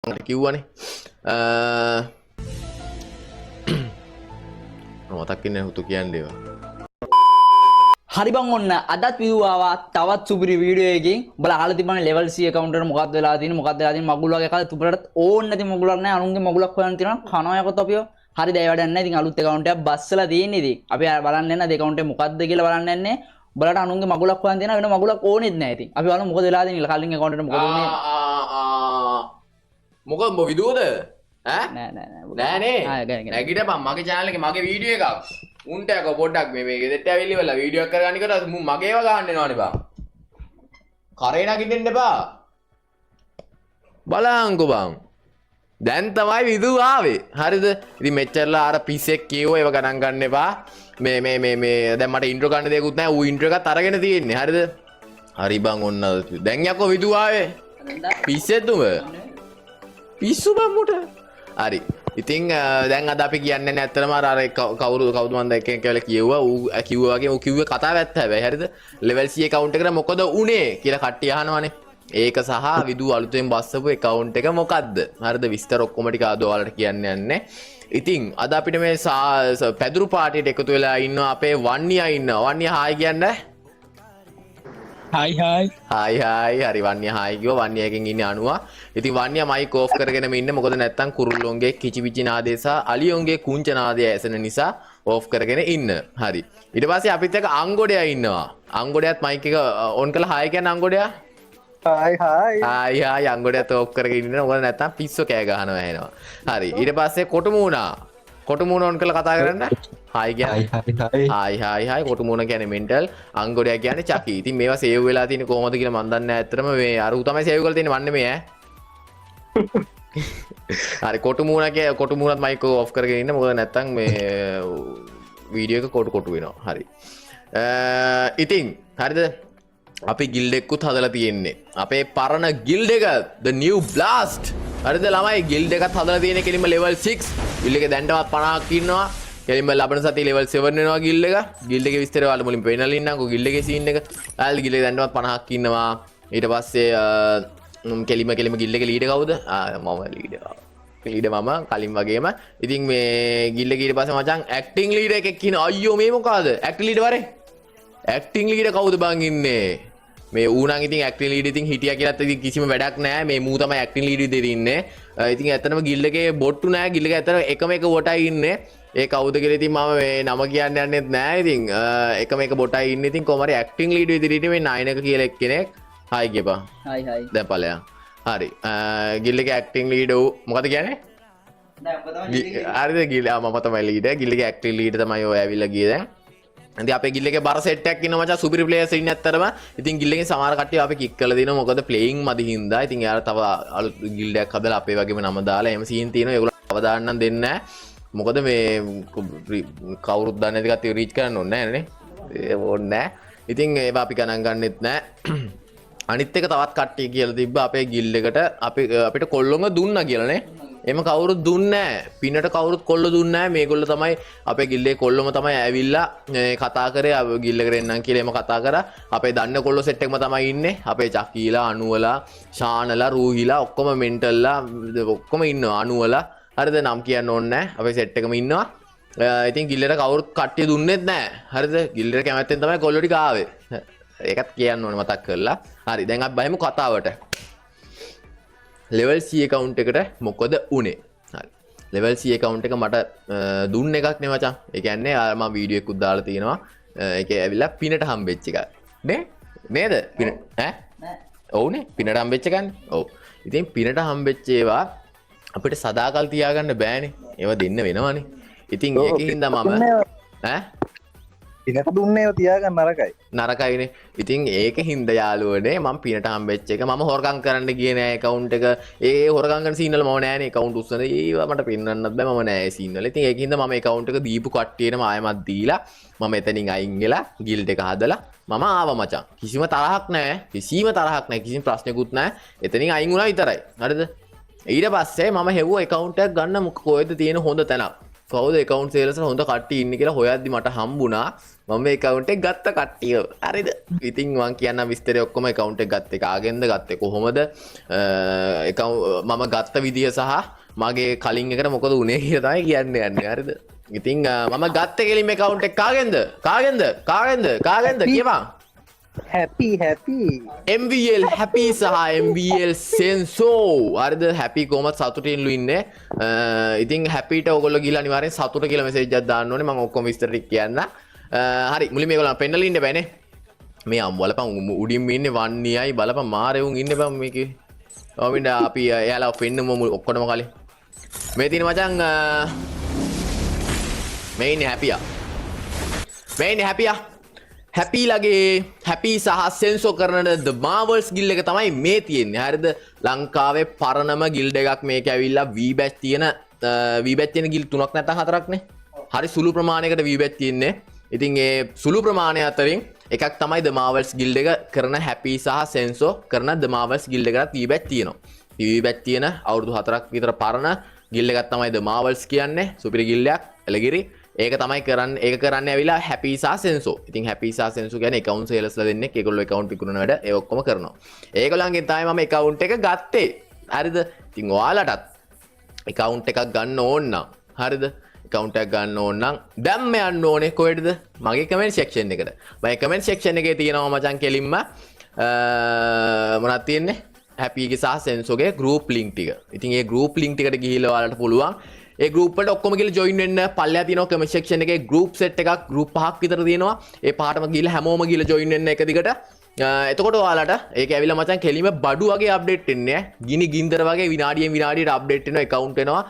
කිව්වනේ. මතක් වෙන්නේ නැහැ හුතු කියන්නේ ඒවා. හරි බං, ඔන්න අදත් විදුවා තවත් සුපිරි වීඩියෝ එකකින්. උඹලා අහලා තිබ්බනේ ලෙවල් C account එකට මොකක්ද වෙලා තියෙන්නේ, මොකක්ද වෙලා තියෙන්නේ. මගුල් වගේ කාලේ තුඹලට ඕන නැති මගුලක් නෑ. අනුන්ගේ මගුලක් හොයන්න තියෙනවා කනවා යකොත් අපිව. හරි දැන් වැඩක් නෑ. ඉතින් අලුත් account එකක් බස්සලා තියෙන්නේ. ඉතින් අපි අර බලන්න යන අද account එක මොකක්ද කියලා බලන්න යන්නේ. උඹලට අනුන්ගේ මගුලක් හොයන්න තියෙනවා, වෙන මගුලක් ඕනෙත් නෑ. ඉතින් අපි බලමු මොකද වෙලා තියෙන්නේ කියලා. කලින් account එකට මොකද වුනේ? මොකද උඹ විදුවද ඈ? නෑ නෑ නෑ. නෑනේ. ආ ගන්න ගන්න. නැගිටපන්. මගේ channel එකේ මගේ වීඩියෝ එකක්. උන්ට යකෝ පොඩ්ඩක් මේ මේ ගෙදරට ඇවිල්ලි වෙලා වීඩියෝ එකක් කරගන්න කරා මුන් මගේ ඒවා ගහන්න එනවනේ බං. කරේ නගින්න එපා. බලන්කෝ බං, දැන් තමයි විදු ආවේ, හරිද? ඉතින් මෙච්චරලා අර පිස්සෙක් කියවෝ ඒව ගණන් ගන්න එපා. මේ මේ මේ මේ දැන් මට ඉන්ට්‍රෝ ගන්න දෙයක්වත් නැහැ. ඌ ඉන්ට්‍රෝ එකත් අරගෙන තියෙන්නේ, හරිද? හරි බං, ඔන්න දැන් යකෝ විදු ආවේ. පිස්සෙත් උඹ, පිස්සු බං මුට. හරි, ඉතින් දැන් අද අපි කියන්නේ නැහැ ඇත්තටම. අර අර කවුරු කවුද මන්ද එක එක කියලා කිව්වා. ඌ කිව්වා වගේ ඌ කිව්වේ කතාව ඇත්ත හැබැයි, හරිද? ලෙවල් C account එකට මොකද උනේ කියලා කට්ටිය අහනවනේ. ඒක සහ විදු අලුතෙන් බස්සපු account එක මොකද්ද, හරිද? විස්තර ඔක්කොම ටික අද ඔයාලට කියන්න යන්නේ. ඉතින් අද අපිට මේ පැදුරු පාටියට එකතු වෙලා ඉන්නවා අපේ වන්නියා ඉන්නවා. වන්නියා, හායි කියන්න. Hi hi. Hi hi. හරි, වන්නියා හායි කිව්වා. වන්නියා එකෙන් ඉන්නේ අනුවා. ඉතින් වන්නියා මයික් ඕෆ් කරගෙනම ඉන්නේ. මොකද නැත්තම් කුරුල්ලොන්ගේ කිචිපිචි නාදය සහ අලියොන්ගේ කුංච නාදය ඇසෙන නිසා ඕෆ් කරගෙන ඉන්න. හරි, ඊට පස්සේ අපිත් එක්ක අංගොඩයා ඉන්නවා. අංගොඩයත් මයික් එක ඔන් කරලා හායි කියන්න Angodaya. Hi hi. Hi hi. අංගොඩයත් ඕෆ් කරගෙන ඉන්න, මොකද නැත්තම් පිස්සෝ කෑ ගහනවා ඇහෙනවා. හරි, ඊට පස්සේ කොටුමූණා. කොටුමූණ ඔන් කරලා කතා කරන්න, හායි කියන්න. Hi hi. Hi hi hi. Kotumuna කියන්නේ මෙන්ටල්, අංගොඩයා කියන්නේ චකි. ඉතින් මේවා සේව් වෙලා තියෙන්නේ කොහොමද කියලා මන් දන්නේ නැහැ ඇත්තටම. මේ අර ඌ තමයි සේව් කරලා තියෙන්නේ, මන් නෙමෙයි ඈ. හරි, කොටුමූණ කිය කොටුමූණත් මයික් ඔෆ් කරගෙන ඉන්න, මොකද නැත්තම් මේ වීඩියෝ එක කොටු කොටු වෙනවා. හරි, ඉතින් හරිද, අපි ගිල්ඩ් එකකුත් හදලා තියෙන්නේ. අපේ පරණ ගිල්ඩ් එක the new blast, හරිද ළමයි? ගිල්ඩ් එකත් හදලා තියෙන්නේ කෙලින්ම ලෙවල් 6. ගිල්ඩ් එකේ දැන්ටමත් 50ක් ඉන්නවා. කෙලින්ම ලබන සතියේ ලෙවල් 7 වෙනවා ගිල්ඩ් එක. ගිල්ඩ් එකේ විස්තර ඔයාලා මුලින් පෙන්නලා ඉන්නම්කෝ ගිල්ඩ් එකේ සීන් එක. හරි, ගිල්ඩ් එකේ දැන්ටමත් 50ක් ඉන්නවා. ඊට පස්සේ කෙලින්ම කෙලින්ම ගිල්ඩ් එකේ ලීඩර් කවුද? ආ, මම ලීඩර්. ලීඩර් මම කලින් වගේම. ඉතින් මේ ගිල්ඩ් එකේ ඊට පස්සේ මචං ඇක්ටිං ලීඩර් එකෙක් ඉන්නවා. අයියෝ, මේ මොකාද? ඇක්ටිං ලීඩර් වරේ. ඇක්ටිං ලීඩර් කවුද බං ඉන්නේ? මේ ඌ නම් ඉතින් ඇක්ටිං ලීඩර් ඉතින් හිටියා කියලාත් ඉතින් කිසිම වැඩක් නෑ. මේ මූ තමයි ඇක්ටිං ලීඩර් විදිහට ඉන්නේ. ඉතින් ඇත්තටම ගිල්ඩ් එකේ බොට්ටු නෑ. ගිල්ඩ් එකේ ඇත්තටම එකම එක බොටයි ඉන්නේ. ඒ කවුද කියලා ඉතින් මම මේ නම කියන්න යන්නෙත් නෑ. ඉතින් එකම එක බොටයි ඉන්නේ. ඉතින් කොහොම හරි ඇක්ටිං ලීඩර් විදිහට ඉන්නේ මේ නයින් එක කියලා එක්කෙනෙක්. හායි කියපන්. හයි හයි. දැන් පලයන්. හරි, ගිල්ඩ් එකේ ඇක්ටිං ලීඩර් ඌ මොකද කියන්නේ? නෑ, උඹ තමයි leader එක. හරිද ගිල් ආ, මම තමයි ලීඩර්. ගිල්ඩ් එකේ ඇක්ටිං ලීඩර් තමයි ඔය ඇවිල්ලා ගියේ දැන්. ඉතින් අපේ ගිල්ඩ් එකේ බර සෙට් එකක් ඉන්නවා මචං, සුපිරි ප්ලේයර්ස් ඉන්නේ ඇත්තටම. ඉතින් ගිල්ඩ් එකෙන් සමහර කට්ටිය අපි කික් කරලා දිනවා, මොකද ප්ලේයින් මදි හින්දා. ඉතින් එයාලා තව අලුත් ගිල්ඩ් එකක් හදලා අපේ වගේම නම දාලා එහෙම සීන් තියෙනවා. ඒගොල්ලෝ අවදානම් නම් දෙන්නේ නැහැ. මොකද මේ කවුරුත් දන්නේ නැති කට්ටිය රීච් කරන්න ඕනේ නැහැ නේ. ඒ ඕනේ නැහැ. ඉතින් ඒවා අපි ගණන් ගන්නෙත් නැහැ. අනිත් එක තවත් කට්ටිය කියලා තිබ්බ අපේ ගිල්ඩ් එකට අපි අපිට කොල්ලොන්ව දුන්නා කියලා නේ. එහෙම කවුරුත් දුන්නේ නැහැ. පිනට කවුරුත් කොල්ල දුන්නේ නැහැ. මේගොල්ලෝ තමයි අපේ ගිල්ඩ් එකේ කොල්ලොම තමයි ඇවිල්ලා මේ කතා කරේ අපේ ගිල්ඩ් එකට එන්නම් කියලා එහෙම කතා කරා. අපේ දන්න කොල්ලෝ සෙට් එකම තමයි ඉන්නේ. අපේ චකීලා, අනුවලා, ශානලා, රූහිලා ඔක්කොම මෙන්ටල්ලා ඔක්කොම ඉන්නවා. අනුවලා. හරිද? නම් කියන්න ඕනේ නැහැ. අපේ සෙට් එකම ඉන්නවා. ඉතින් ගිල්ඩ් එකට කවුරුත් කට්ටිය දුන්නෙත් නැහැ. හරිද? ගිල්ඩ් එකට කැමැත්තෙන් තමයි කොල්ලෝ ටික ආවේ. ඒකත් කියන්න ඕනේ මතක් කරලා. හරි, දැන් අපි බහිමු කතාවට. ලෙවල් C account එකට මොකද උනේ? හරි. ලෙවල් C account එක මට දුන්න එකක් නේ මචං. ඒ කියන්නේ අර මම වීඩියෝ එකකුත් දාලා තියෙනවා. ඒකේ ඇවිල්ලා පිනට හම්බෙච්ච එකක්. නේ? නේද? පින ඈ? නෑ. ඔව්නේ. පිනට හම්බෙච්ච එකනේ. ඔව්. ඉතින් පිනට හම්බෙච්ච ඒවා අපිට සදාකල් තියාගන්න බෑනේ. ඒවා දෙන්න වෙනවනේ. ඉතින් ඒකෙන් හින්දා මම ඈ පිනට දුන්නේ ඒවා තියාගන්න නරකයි. නරකයිනේ. ඉතින් ඒක හින්දා යාළුවනේ මම පිනට හම්බෙච්ච එක මම හොරකම් කරන්න ගියේ නෑ ඇකවුන්ට් එක. ඒ හොරකම් කරන සීන් වල මම නෑනේ ඇකවුන්ට් උස්සන. ඒවා මට පෙන්වන්නත් බෑ, මම නෑ ඒ සීන් වල. ඉතින් ඒක හින්දා මම ඇකවුන්ට් එක දීපු කට්ටියටම ආයෙමත් දීලා මම එතනින් අයින් වෙලා ගිල්ඩ් එක හදලා මම ආවා මචං. කිසිම තරහක් නෑ. කිසිම තරහක් නෑ. කිසිම ප්‍රශ්නකුත් නෑ. එතනින් අයින් වුණා විතරයි. හරිද? ඊට පස්සේ මම හෙව්වා ඇකවුන්ට් එකක් ගන්න කොහෙද තියෙන හොඳ තැනක්. කවුද ඇකවුන්ට් සේලර්ස් හොඳ කට්ටිය ඉන්නේ කියලා හොයද්දි මට හම්බුණා මම මේ ඇකවුන්ට් එක ගත්ත කට්ටිය. හරිද? ඉතින් මං කියන්න විස්තරය ඔක්කොම ඇකවුන්ට් එක ගත්තේ කාගෙන්ද, ගත්තේ කොහොමද, ඇකවුන්ට් මම ගත්ත විදිය සහ මගේ කලින් එකට මොකද වුනේ කියලා තමයි කියන්න යන්නේ. හරිද? ඉතින් මම ගත්තේ කෙලින්ම ඇකවුන්ට් එක කාගෙන්ද? කාගෙන්ද? කාගෙන්ද? කාගෙන්ද කියපන්. හැපි හැපි. MVL හැපි සහ MVL සෙන්සෝ. හරිද? හැපි කොහොමත් සතුටින්ලු ඉන්නේ. ඉතින් හැපිට ඔයගොල්ලෝ ගිහලා අනිවාර්යෙන් සතුට කියලා මෙසේජ් එකක් දාන්න ඕනේ. මම ඔක්කොම විස්තර ටික කියන්න. හරි, මුලින්ම මේගොල්ලන් පෙන්නලා ඉන්න බෑනේ. මේ අම් බලපන්, උඩින්ම ඉන්නේ වන්නියයි. බලපන් මාරේ උන් ඉන්නේ බං මේකේ. ඔමින්ද අපි එයාලා පෙන්නමු ඔක්කොටම කලින්. මේ තියෙන මචං, මේ ඉන්නේ හැපියා. මේ ඉන්නේ හැපියා. හැපි ලගේ හැපි සහ සෙන්සෝ කරන The Marvels guild එක තමයි මේ තියෙන්නේ. හරිද? ලංකාවේ පරණම ගිල්ඩ් එකක් මේක ඇවිල්ලා V batch තියෙන, V batch තියෙන ගිල්ඩ් තුනක් නැත්නම් හතරක් නේ. හරි සුළු ප්‍රමාණයකට V batch තියෙන්නේ. ඉතින් ඒ සුළු ප්‍රමාණය අතරින් එකක් තමයි The Marvels guild එක කරන හැපි සහ සෙන්සෝ කරන The Marvels guild එකටත් V batch තියෙනවා. V batch තියෙන අවුරුදු 4ක් විතර පරණ ගිල්ඩ් එකක් තමයි The Marvels කියන්නේ. සුපිරි ගිල්ඩ් එකක් එළගිරි. ඒක තමයි කරන්න, ඒක කරන්න ඇවිල්ලා හැපි සහ සෙන්සෝ. ඉතින් හැපි සහ සෙන්සෝ කියන්නේ ඇකවුන්ට් සේලර්ස්ලා දෙන්නෙක්. ඒගොල්ලෝ ඇකවුන්ට් විකුණන වැඩ ඒ ඔක්කොම කරනවා. ඒගොල්ලන්ගෙන් තමයි මම ඇකවුන්ට් එක ගත්තේ. හරිද? ඉතින් ඔයාලටත් ඇකවුන්ට් එකක් ගන්න ඕන නම්, හරිද? ඇකවුන්ට් එකක් ගන්න ඕන නම් දැම්ම යන්න ඕනේ කොහෙටද? මගේ කමෙන්ට් සෙක්ෂන් එකට. මගේ කමෙන්ට් සෙක්ෂන් එකේ තියෙනවා මචං කෙලින්ම මොනවද තියෙන්නේ? හැපිගේ සහ සෙන්සෝගේ ගෲප් ලින්ක් ටික. ඉතින් ඒ ගෲප් ලින්ක් ටිකට ගිහිල්ලා ඔයාලට පුළුවන් ඒ ගෲප් වලට ඔක්කොම ගිහලා ජොයින් වෙන්න. පල්ලෙහා තියෙනවා කමෙන්ට් සෙක්ෂන් එකේ ගෲප් සෙට් එකක්, ගෲප් පහක් විතර තියෙනවා. ඒ පහටම ගිහලා හැමෝම ගිහලා ජොයින් වෙන්න එක දිගට. එතකොට ඔයාලට ඒක ඇවිල්ලා මචං කෙලිම බඩු වගේ අප්ඩේට් වෙන්නේ ඈ. ගිනි ගින්දර වගේ විනාඩියෙන් විනාඩියට අප්ඩේට් වෙනවා, ඇකවුන්ට් වෙනවා.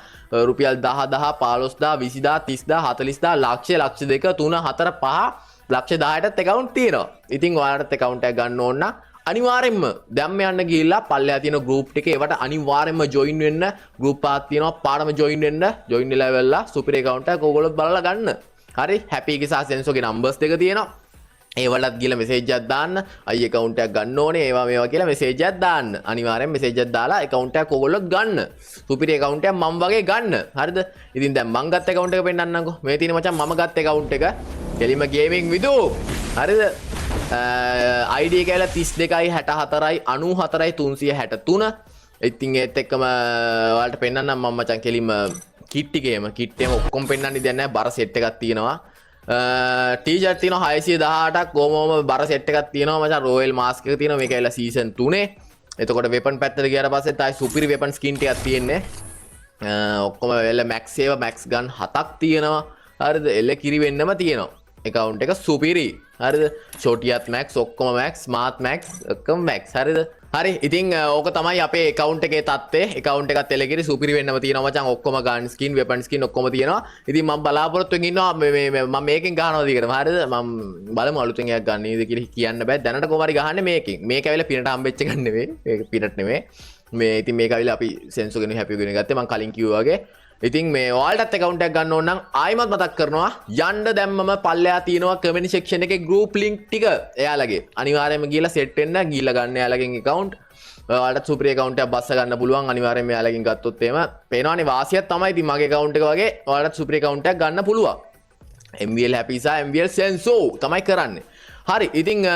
රුපියල් 10 10 15,000 20,000 30,000 40,000 ලක්ෂ ලක්ෂ 2 3 4 5 ලක්ෂ 10ටත් ඇකවුන්ට් තියෙනවා. ඉතින් ඔයාලටත් ඇකවුන්ට් එකක් ගන්න ඕන නම් අනිවාර්යෙන්ම දැම්ම යන්න ගිහිල්ලා පල්ලෙහා තියෙන ගෲප් ටික ඒවට අනිවාර්යෙන්ම ජොයින් වෙන්න. ගෲප් පහක් තියෙනවා, පාරම ජොයින් වෙන්න. ජොයින් වෙලා වෙලා සුපිරි ඇකවුන්ට් එකක් ඕගොල්ලෝ බලලා ගන්න. හරි, හැපිගේ සහ සෙන්සෝගේ නම්බර්ස් දෙක තියෙනවා. ඒවලත් ගිහලා මෙසේජ් එකක් දාන්න. අයියේ ඇකවුන්ට් එකක් ගන්න ඕනේ ඒවා මේවා කියලා මෙසේජ් එකක් දාන්න. අනිවාර්යෙන් මෙසේජ් එකක් දාලා ඇකවුන්ට් එකක් ඕගොල්ලොත් ගන්න. සුපිරි ඇකවුන්ට් එකක් මම වගේ ගන්න. හරිද? ඉතින් දැන් මං ගත්ත ඇකවුන්ට් එක පෙන්නන්නම්කෝ. මේ තියෙන මචං මම ගත්ත ඇකවුන්ට් එක. කෙලිම ගේමින් විදු. හරිද? ID එක ඇවිල්ලා 32යි 64යි 94යි 363. ඉතින් ඒත් එක්කම ඔයාලට පෙන්නන්නම් මම මචං කෙලිම කිට් එකේම කිට් එකම ඔක්කොම පෙන්නන්න ඉඩ නැහැ. බර සෙට් එකක් තියෙනවා. ටීෂර්ට් තියෙනවා 618ක්. කොහොම බර සෙට් එකක් තියෙනවා මචං. රොයල් මාස්ක් එක තියෙනවා. මේක ඇවිල්ලා සීසන් 3. එතකොට වෙපන් පැත්තට ගියාට පස්සේ ආයි සුපිරි වෙපන් ස්කින් ටිකක් තියෙන්නේ. ඔක්කොම වෙල මැක්ස් ඒවා, මැක්ස් ගන් හතක් තියෙනවා. හරිද? එල්ල කිරි වෙන්නම තියෙනවා. ඇකවුන්ට් එක සුපිරි. හරිද? ෂොටියත් මැක්ස්, ඔක්කොම මැක්ස්, මාත් මැක්ස්, ඔක්කොම මැක්ස්. හරිද? හරි, ඉතින් ඕක තමයි අපේ ඇකවුන්ට් එකේ තත්ත්වය. ඇකවුන්ට් එකත් එලකිරි සුපිරි වෙන්නම තියෙනවා මචං. ඔක්කොම ගන් ස්කින්, වෙපන් ස්කින් ඔක්කොම තියෙනවා. ඉතින් මම බලාපොරොත්තු වෙමින් ඉන්නවා මේ මේ මේ මම මේකෙන් ගහනවා දිගටම. හරිද? මම බලමු අලුතෙන් එකක් ගන්න නේද කියලා කියන්න බෑ. දැනට කොහොම හරි ගහන්නේ මේකෙන්. මේක ඇවිල්ලා පිනට හම්බෙච්ච එකක් නෙවෙයි. මේක පිනට නෙවෙයි. මේ ඉතින් මේක ඇවිල්ලා අපි සෙන්සෝ ගෙනුයි හැපි ගෙනුයි ගත්තේ මං කලින් කිව්වා වගේ. ඉතින් මේ ඔයාලටත් ඇකවුන්ට් එකක් ගන්න ඕන නම් ආයිමත් මතක් කරනවා, යන්න දැම්මම පල්ලෙහා තියෙනවා කමෙන්ට් සෙක්ෂන් එකේ ගෲප් ලින්ක් ටික එයාලගේ. අනිවාර්යයෙන්ම ගිහලා සෙට් වෙන්න, ගිහලා ගන්න එයාලගෙන් ඇකවුන්ට්. ඔයාලටත් සුපිරි ඇකවුන්ට් එකක් බස්ස ගන්න පුළුවන් අනිවාර්යයෙන්ම එයාලගෙන් ගත්තොත් එහෙම. පේනවනේ වාසියක් තමයි ඉතින් මගේ ඇකවුන්ට් එක වගේ ඔයාලටත් සුපිරි ඇකවුන්ට් එකක් ගන්න පුළුවන්. MVL Happy සහ MVL Senso තමයි කරන්නේ. හරි, ඉතින්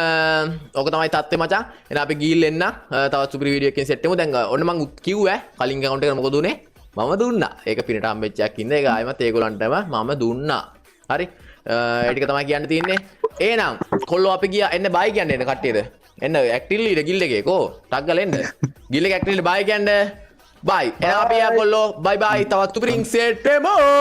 ඕක තමයි තත්ත්වය මචං. එහෙනම් අපි ගිහින් එන්න තවත් සුපිරි වීඩියෝ එකකින් සෙට් වෙමු. දැන් ඔන්න මං කිව්වා කලින් ඇකවුන්ට් එකට මොකද උනේ? මම දුන්නා. ඒක පිනට හම්බෙච්ච එකක් ඉන්න. ඒක ආයෙමත් ඒගොල්ලන්ටම මම දුන්නා. හරි. ඒ ටික තමයි කියන්න තියෙන්නේ. එහෙනම් කොල්ලෝ අපි ගියා. එන්න බයි කියන්න එන්න කට්ටියද? එන්න ඇක්ටිව් ලීඩර් ගිල්ඩ් එකේ කෝ? ටක් ගාලා එන්න. ගිල්ඩ් එකේ ඇක්ටිව් ලීඩර් බයි කියන්න. බයි. එහෙනම් අපි යා කොල්ලෝ, බයි බයි. තවත් සුපිරින් සෙට් වෙමු.